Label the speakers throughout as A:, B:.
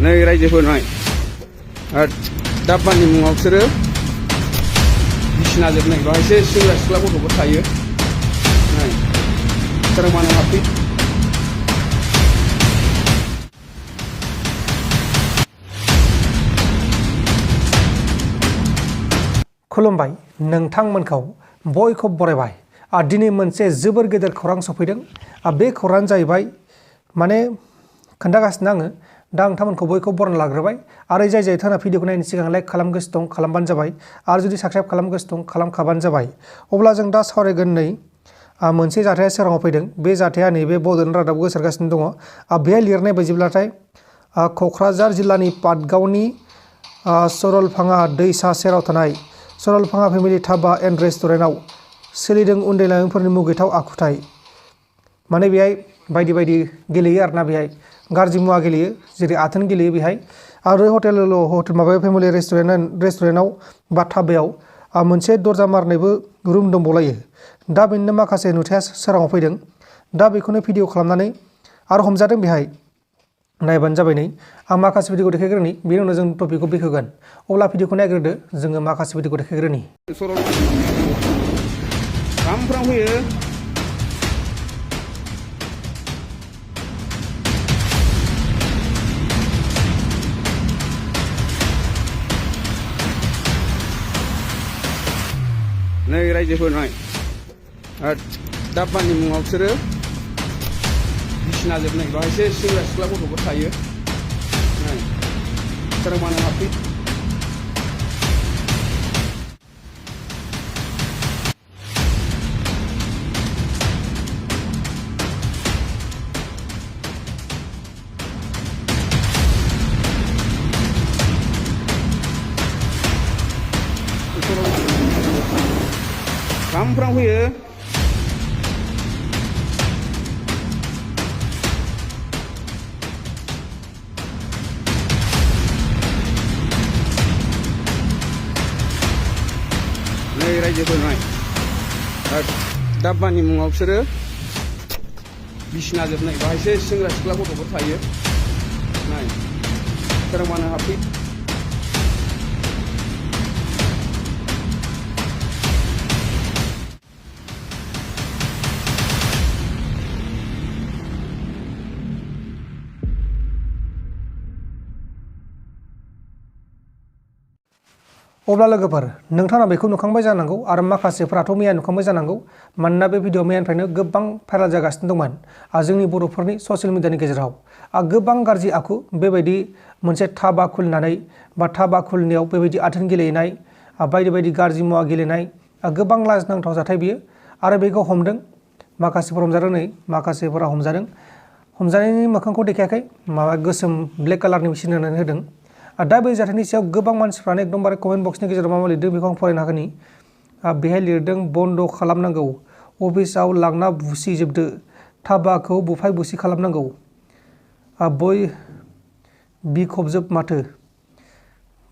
A: नै रायजोफोरनाय दाब्बानि मुङाव बिसोरो बिसिना जोबनाय बाहायसो सेंग्रा सिख्ला गथ'फोर थायो। नाय सोरांबानो हाबफै।
B: खुलुमबाय नोंथांमोनखौ बयखौ बरायबाय। दिनै मोनसे जोबोर गेदेर खौरां सफैदों। बे खौराङानो जाहैबाय माने खोन्थागासिनो आङो दा नोंथांमोनखौ बयखौ बरायना लाग्रोबाय आरो जाय जायथाना भिडिअखौ नायनो सिगां लाइक खालामगासिनो दं खालामबानो जाबाय आरो जुदि साबस्क्राइब खालामगासिनो दं खालामखाबानो जाबाय। अब्ला जों दा सावरायगोन नै मोनसे जाथाया सोराङाव फैदों। बे जाथाया नैबे बड'लेण्ड रादाबआव गोसारगासिनो दङ। बेहाय लिरनाय बायदिब्लाथाय क'क्राझार जिल्लानि पाटगावनि सरलपाङा दैसा सेराव थानाय सरलपाङा फेमिलि धाबा एन्ड रेस्टुरेन्टआव सोलिदों उन्दै लाइमोनफोरनि मुगैथाव आखुथाय। माने बेहाय बायदि बायदि गेलेयो आरोना, बेहाय गाज्रि मुवा गेलेयो जेरै आथोन गेलेयो बेहाय। आरो हटेल माबायाव फेमिलि रेस्टुरेन्टआव बा धाबायाव मोनसे दरजा मारनायबो रुम दंबावलायो। दा बेनिनो माखासे नुथाया सोराङाव फैदों। दा बेखौनो भिडिअ खालामनानै आरो हमजादों बेहाय नायबानो जाबाय। नै आं माखासे भिडिअखौ देखायग्रोनि बेनि उनाव जों टपिकखौ बेखेवगोन। अब्ला भिडिअखौ नायग्रोदो, जोङो माखासे भिडिअखौ देखायग्रोनि।
A: सामफ्राम फैयो। नै रायजोफोरनाय दाब्बानि मुङाव बिसोरो बिसिना जोबनाय बाहायसो सेंग्रा सिख्ला गथ'फोर थायो। नाय सोरांबानो हाबफै। सामफ्राम फैयो। नै रायजोफोरनाय दाब्बानि मुङाव बिसोरो बिसिना जोबनाय बाहायसो सेंग्रा सिख्ला गथ'फोर थायो। नाय सोरांबानो हाबफै।
B: अब्ला लोगोफोर नोंथाङा बेखौ नुखांबाय जानांगौ आरो माखासेफोराथ' मैया नुखांबाय जानांगौ। मानोना बे भिडिअ मैयानिफ्रायनो गोबां भाइराल जागासिनो दंमोन जोंनि बर'फोरनि ससियेल मिडियानि गेजेराव। गोबां गाज्रि आखु बेबायदि मोनसे धाबा खुलिनानै बा धाबा खुलिनायाव बेबायदि आथोन गेलेनाय बायदि बायदि गाज्रि मुवा गेलेनाय गोबां लाजिनांथाव जाथाय बियो। आरो बेखौ हमदों, माखासेफोर हमजादों, नै माखासेफोरा हमजादों। हमजानायनि मोखांखौ देखायाखै, माबा गोसोम ब्लेक कालारनि सिन होनानै होदों। दा बे जाथायनि सायाव गोबां मानसिफ्रानो एकदमबारे कमेन्ट बक्सनि गेजेराव मा लिरदों बेखौ आं फरायनो हागोन। बेहाय लिरदों बन्द' खालामनांगौ, अफिसाव लांना बुसिजोबदो, धाबाखौ बुफाय बुसि खालामनांगौ, बिखबजोब माथो,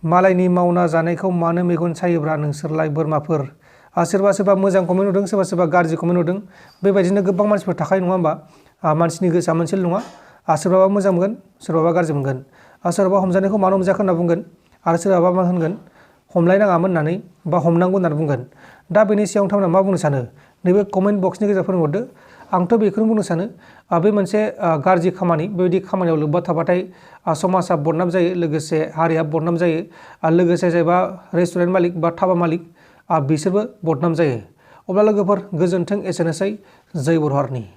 B: मालायनि मावना जानायखौ मानो मेगन सायोब्रा नोंसोरलाय बोरमाफोर। सोरबा सोरबा मोजां कमेन्ट नुदों, सोरबा सोरबा गाज्रि कमेन्ट नुदों। बेबायदिनो गोबां मानसिफोर थाखायो नङा होमबा। मानसिनि गोसोआ मोनसेल' नङा, सोरबाबा मोजां मोनगोन सोरबाबा गाज्रि मोनगोन। सोरबाबा हमजानायखौ मानो हमजाखो होनना बुंगोन आरो सोरबाबा मा होनगोन हमलायनाङामोन होननानै बा हमनांगौ होननानै बुंगोन। दा बेनि सायाव नोंथांमोना मा बुंनो सानो नैबे कमेन्ट बक्सनि गेजेराव फोरमायहरदो। आंथ' बेखौनो बुंनो सानो बे मोनसे गाज्रि खामानि। बेबायदि खामानियाव लोब्बा थाबाथाय समाजा बदनाम जायो, लोगोसे हारिया बदनाम जायो, लोगोसे जायबा रेस्टुरेन्ट मालिक बा धाबा मालिक बिसोरबो बदनाम जायो। अब्ला लोगोफोर गोजोन्थों, एसेनोसै, जय बर' हारिनि।